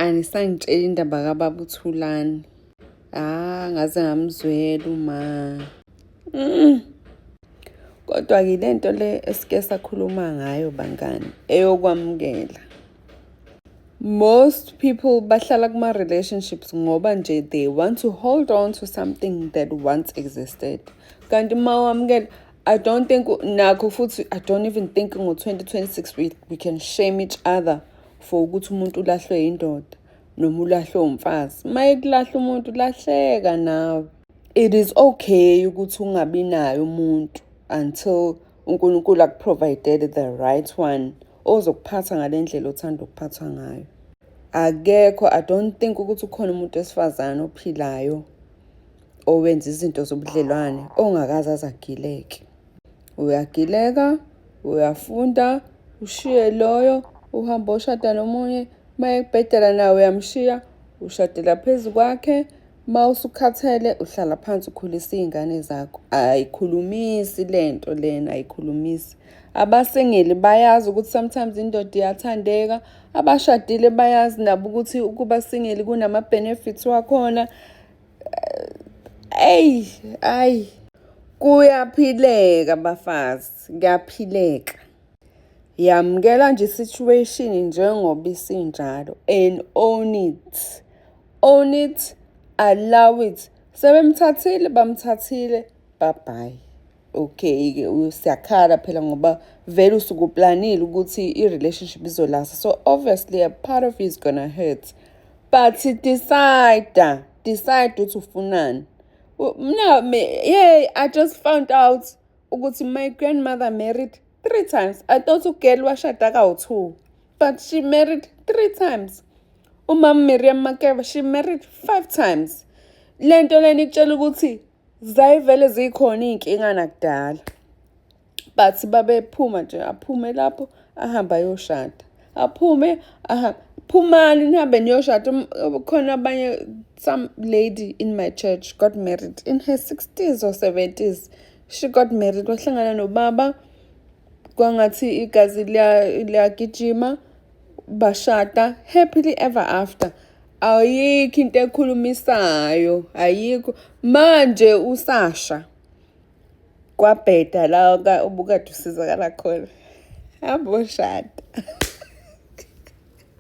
Anisangitsheli indaba kababa uThulani. Ah, ngaze ngamzwela uma. Kodwa-ke le nto le esike sakhuluma ngayo bangani, eyokwamukela. Most people bahlala kuma-relationships ngoba nje they want to hold on to something that once existed. Kanti uma wamukela, I don't think nakho futhi, I don't even think ngo-2026 we can shame each other for ukuthi umuntu ulahlwe indoda noma ulahlwe umfazi. Uma ekulahla umuntu, lahleka nawe. It is okay ukuthi ungabi naye umuntu until uNkulunkulu aku-provide the right one ozokuphatha ngale ndlela othanda ukuphathwa ngayo. Akekho, I don't think ukuthi ukhona umuntu wesifazane ophilayo owenza izinto zobudlelwane ongakaze aze agileke. Uyagileka, uyafunda, ushiye loyo, uhambe oshada nomunye, uma ekubhedela nawe uyamshiya, ushadela phezu kwakhe. Uma usukhathele uhlala phansi ukhulisa iy'ngane zakho. Ayikhulumisi le nto lena, ayikhulumisi. Aba-single bayazi ukuthi sometimes indoda iyathandeka, abashadile bayazi nabo ukuthi ukuba single kunama-benefits wakhona. Eyi, ayi, kuyaphileka bafazi, kuyaphileka. Yamukela nje i-situation njengoba isinjalo and own it. Own it, allow it. Sebemthathile, bamthathile, bye bye. Okay-ke, siyakhala phela ngoba vele usuke uplanile ukuthi i-relationship izo-lasta. So obviously a part of you is gonna hurt. But decide, decide ukuthi ufunani. Mina, yeah, I just found out ukuthi my grandmother married three times. I thought u-girl washada kawu-two, but she married three times. Umama Miriam Makeba, she married five times. Le nto lena ikutshela ukuthi zayivele zikhona iy'nkinga nakudala. But babephuma nje, aphume lapho ahambe ayoshada. Aphume ahambe. Phumani nihambe niyoshada. Khona abanye, some lady in my church got married in her 60s or 70s. She got married, wahlangana nobaba, kwangathi igazi liyagijima, bashada happily ever after. Ayikho into ekhulumisayo, ayikho. Manje usasha kwabheda la ubukade usizakala khona. Hamba oshada.